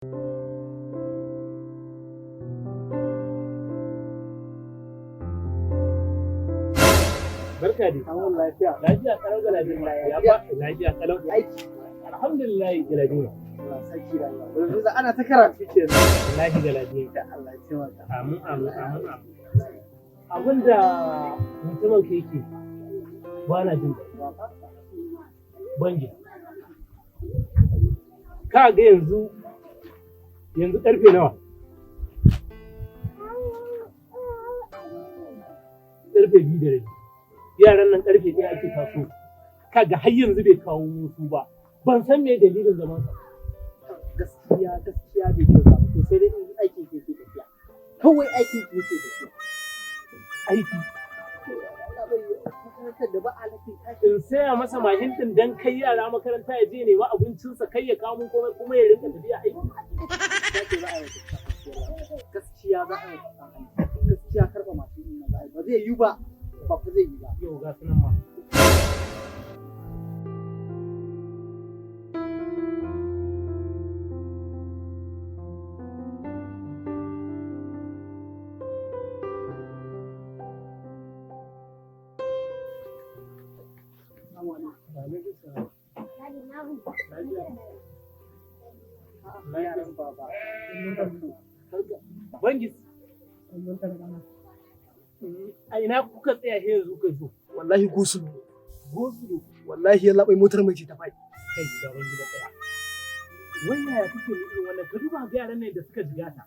Barka dai. An lafiya. Lafiya kalau, Galadima. Ya ba lafiya kalau. Aiki. Alhamdulillah, Galadima. Allah sarki rayuwa. Yanzu ana ta karatu kenan. Wallahi, Galadima. Da Allah ya taimaka. Amin, amin, amin, amin. Abinda mutumin ka yake ba na jin daɗi. Bangi. Ka ga yanzu yanzu karfe nawa? 2:30. Yaran nan 1:00 ake taso. Ka ga har yanzu bai kawo musu ba. Ban san me dalilin zaman sa. Gaskiya gaskiya bai kyauta ba. To sai dai in aikin ke ke tafiya. Kawai aikin ke ke tafiya. Aiki. Allah bai makarantar da ba a lafi tashi. In saya masa mashin din dan kai yara makaranta ya je nema abincinsa, kai ya kawo mun komai kuma ya rinka tafiya aiki. Za a yi gaskiya, za a yi gaskiya, karɓa mashin ɗin nan za a yi. Ba zai yi ba. Ba fa zai yi ba. Yau ga sunan ma. Yaran baba. Bangis. A ina kuka tsaya sai yanzu kuka zo? Wallahi go-slow. Go-slow. Wallahi yallaɓai, motar mai ce ta faɗi. Kai, baban gida, tsaya. Wannan ya kake mu irin wannan? Ka duba ga yaran nan da suka jigata.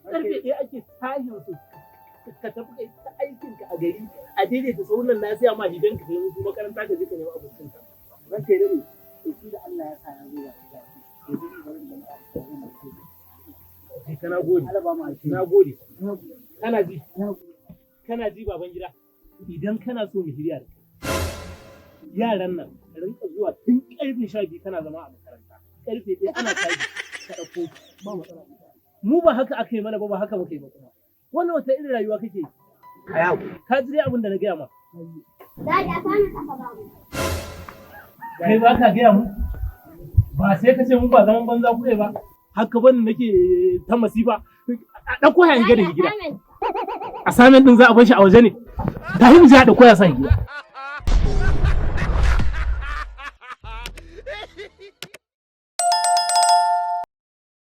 1:00 ake tashin su, ka tafi kai ta aikin ka a gari a daidaita sauran na siya ma idan ka kai musu makaranta, ka je ka nemi abincin ka. Ranka ya daɗe. To shi da Allah ya sa ya zo ga shi ga shi. Yanzu ni bari in ga Kai kana gode. Allah ba mu alheri. Na gode. Kana ji? Kana ji, baban gida? Idan kana so mu shirya da kai, yaran nan ka rinka zuwa tun 12:00 kana zama a makaranta. 1:00 ana tashi ka ɗauko. Ba matsala. Mu ba haka aka yi mana ba, ba haka muka yi ba kuma. Wannan wata irin rayuwa kake yi? A yawo. Ka ji dai abin da na gaya ma. Daddy, a sami kafa ba mu. Kai ba ka gaya mu? Ba sai ka ce mun ba zaman banza kuke ba. Haka bani nake ta masifa. A ɗauko ya da gida. Assignment ɗin za a bar shi a waje ne. Tashi mu je a ɗauko ya sa gida.